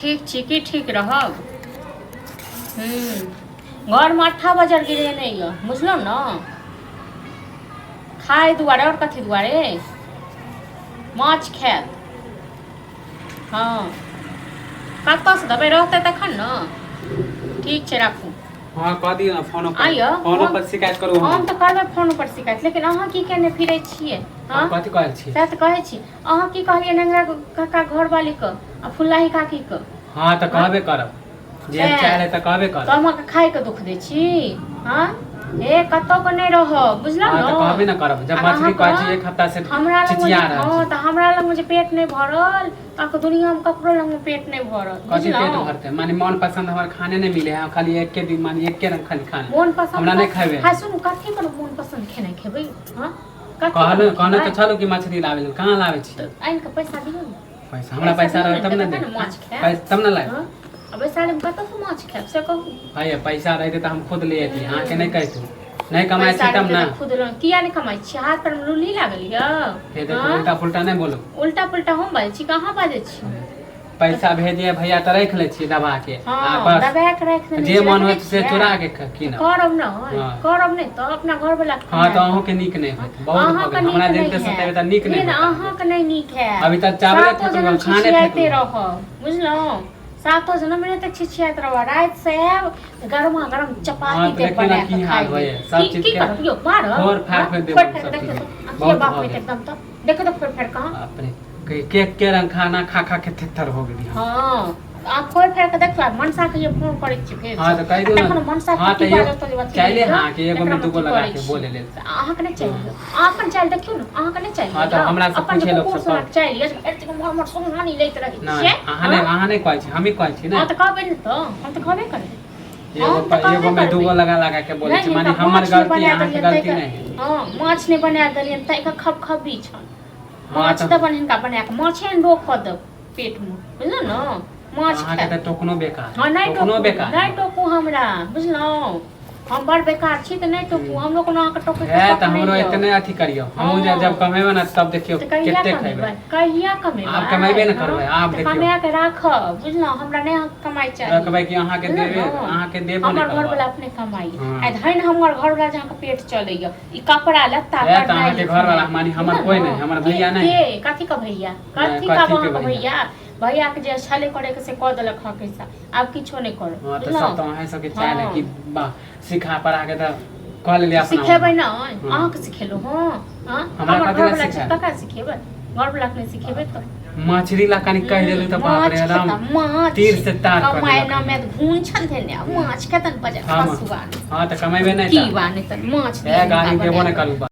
ठीक छी की ठीक रहब। घरमे अट्ठा बजर गिरेने यऽ, बुझलहुँ ने? खाय दुआरे आओर कथी दुआरे? माछ खायत। हँ, कतऽसँ देबै? रहतै तखन ने। ठीक छै, राखू। हाँ, कह दियौ ने फोनो पर। आइयो, फोनो पर शिकायत करू। हम तऽ करबै फोन पर शिकायत, लेकिन अहाँ की केने फिरै छियै? हँ, कथी कहै छी? सएह तऽ कहै छी। अहाँ की कहलियै नेंगरा काका घरवाली के आ फुल्लाही काकी के? हाँ, तऽ कहबे करब जे सएह। चाहे तऽ कहबे तऽ करब। हम अहाँके खायके दुख दै छी? हँ हे, कतौ के नहि रहब, बुझलहुँ हाँ, तऽ कहबे ने? ने करब जब आ मछली अहाँके कहै छी एक हफ्ता से हमरा लग चिचिया रहल हँ छी। तऽ हमरा लगमे जे पेट नहि भरल तऽ अहाँके दुनियामे ककरो लगमे पेट नहि भरत। कथी पेट बुझलहुँ? भरते? माने मन पसंद हमर खाने नहीं मिले है, खाली एके दिन, माने एके रंग खाली खाना। मोन पसंद हमरा नहि खेबै। हाँ, सुनू, कथी पर मोन पसंद खेनाइ खेबै? हँ, कथी कहने पर कहने तऽ खेबै? छलू कि मछली लाबै लेल, कहाँ लाबै छी? तऽ आनि कऽ पैसा दियौ ने। पैसा हमरा पैसा दियौ रहत तब ने तखन देब। ने माछ खायब। पैसा तब ने लायब। हँ, आ बैसारीमे कतऽसँ माछ खायब से कहू। भैया, पैसा रहते तऽ हम खुद ले अयती, अहाँके नहि कहितू। नहि कमाइ पैसा छी तब रहतै ने। तऽ खुद किया नहि कमाइ छी? हाथ पर लुल्ही लागल यऽ? हे देखो। हँ? उल्टा पुल्टा नहि बोलू। उल्टा पुल्टा हम बाजै छी? कहाँ बाजै छी? पैसा भेजिए भैया तऽ राखि लै छियै दबा के आ हँ, बस दबा के राखि देने जे छी, मन रखने होत से छियै। चोरा के कीनब। करब ने? हँ। करब नहि तऽ अपना घर वाला? हँ, तऽ अहूँके नीक नहि होत बहुत भऽ अहाँके गेल। नीक हमरा नहि जनिते सतेबै तऽ नीक हैत। नहि ने होत। अहाँके नहि नीक हैत। अभी तक चावले सातो फेकलहुँ, जनम खाने छिछियाइते फेकलहुँ। रहब, बुझलहुँ? सातो जनम नहि तऽ छिछियाइत रहब। राति से आयब तऽ गरमा गरम हँ, चपाती तऽ देब देखियौ ने बना की कऽ हाल खाइ होइए। लेब। सब की चीज की के करब यौ? मारब? फोड़ फाड़ हँ? फेर देब फोड़ हम फाड़ सब देखियौ चीज। तऽ बहुत किया बाप भऽ होइत गेल। एकदम तऽ देखियौ तऽ फोड़ फाड़ कहाँ। बाप रे, के के के रंग खाना खा खा के थेथर हो गेली हम। हँ, आ फोड़ फाड़ के देखियौ। आ मनसा के जे फोन करै छी फेर। हाँ, तऽ कहि दियौ तखन ने। मनसा हाँ, की तऽ बाजत जे अथी चाइले भेल, हाँ, कि एगो में एकरामे दूगो की लगा करै के छी? बोले लेल। तऽ अहाँके नहि चाही? अहाँ अपन चालि देखियौ ने, अहाँके नहि चाही? हाँ, तऽ हमरा से अपन जे पूछे लोक कुकुर सब सोनाक चालि यऽ, भरि दिन उम्हर उम्हर सोंघानी लैत रहै नहि छियै। अहाँ नहि हँ? अहाँ नहि कहै छी, हमही कहै छी ने। हँ, तऽ कहबै ने तऽ हम तऽ कहबे करबै। एगो हम तऽ पर कहबे एगो में करबै। दूगो लगा लगा के बोलै नहि, छी, माने हिनका हमर माछ नहि गलती बना अहाँके देलियनि गलती ताहिके। नहि है। हँ, माछ नहि बना देलियनि ताहिके खबखबी छनि। हाँ, माछ तऽ देबनि हिनका बना कऽ, माछे ने रोक कऽ देब पेटमे, बुझलहुँ ने? माछ अहाँके खायब। तऽ टोकनो बेकार। हँ, नहि टोकनो टोकू। बेकार। नहि टोकू हमरा, बुझलहुँ? हम बड़ बेकार छी, तऽ नहि टोकू। हमरो कोनो अहाँके टोकैके है शौक तऽ नहि हमरो यऽ। इतने अथी करियौ, हमहूँ हँ। जब कमेबै ने तब देखियौ। तऽ कहिया कते कमेबै? खेबै। कहिया कमेबै? आब कमेबे ने करबै, हँ, आब तऽ देखियौ। कमा कऽ राखब, बुझलहुँ? हमरा नहि अहाँके कमाइ चाही। रखबै कि अहाँके बुझलहुँ देबे? ने? अहाँके देबो नहि हमर घरवला करबै। अपने कमाइ। हँ। आ धनि हमर घरवला जे अहाँके पेट चलैया, ई कपड़ा लत्ता है तऽ पढ़नाइ अहाँके लिखनाइ। घरवला, माने हमर बुझलहुँ कोइ ने? नहि, हमर के भैया नहि। के कथी के भैया? कथी का कथी के अहाँके भैया? भैया? भैया के जे छले करे के से कऽ देलक हक हिस्सा, आब किछो नहि करब। हाँ, तऽ बुझलहुँ? सब तऽ अहें सबके चाहल है हँ। कि वाह, सिखा पढ़ा के तऽ कऽ लेलियै अपना। सिखेबै ने? हँ। अहाँके सिखेलहुँ? हँ हँ। हमरा हमर कथी लए घरवला छै सिखायब? तकरा सिखेबै? घरवला के नहि सिखेबै तऽ मछली ला कनि कहि देलू तऽ बाप माछ रे, खेता राम माछ तीर से तार कऽ कमाए देलक। ना में घून छन देने आ माछ खेतन बजा हाँ, खसुआ। हाँ, तऽ कमेबै नहि की तऽ बा नहि तऽ माछ ए गाड़ी देबो नहि करू।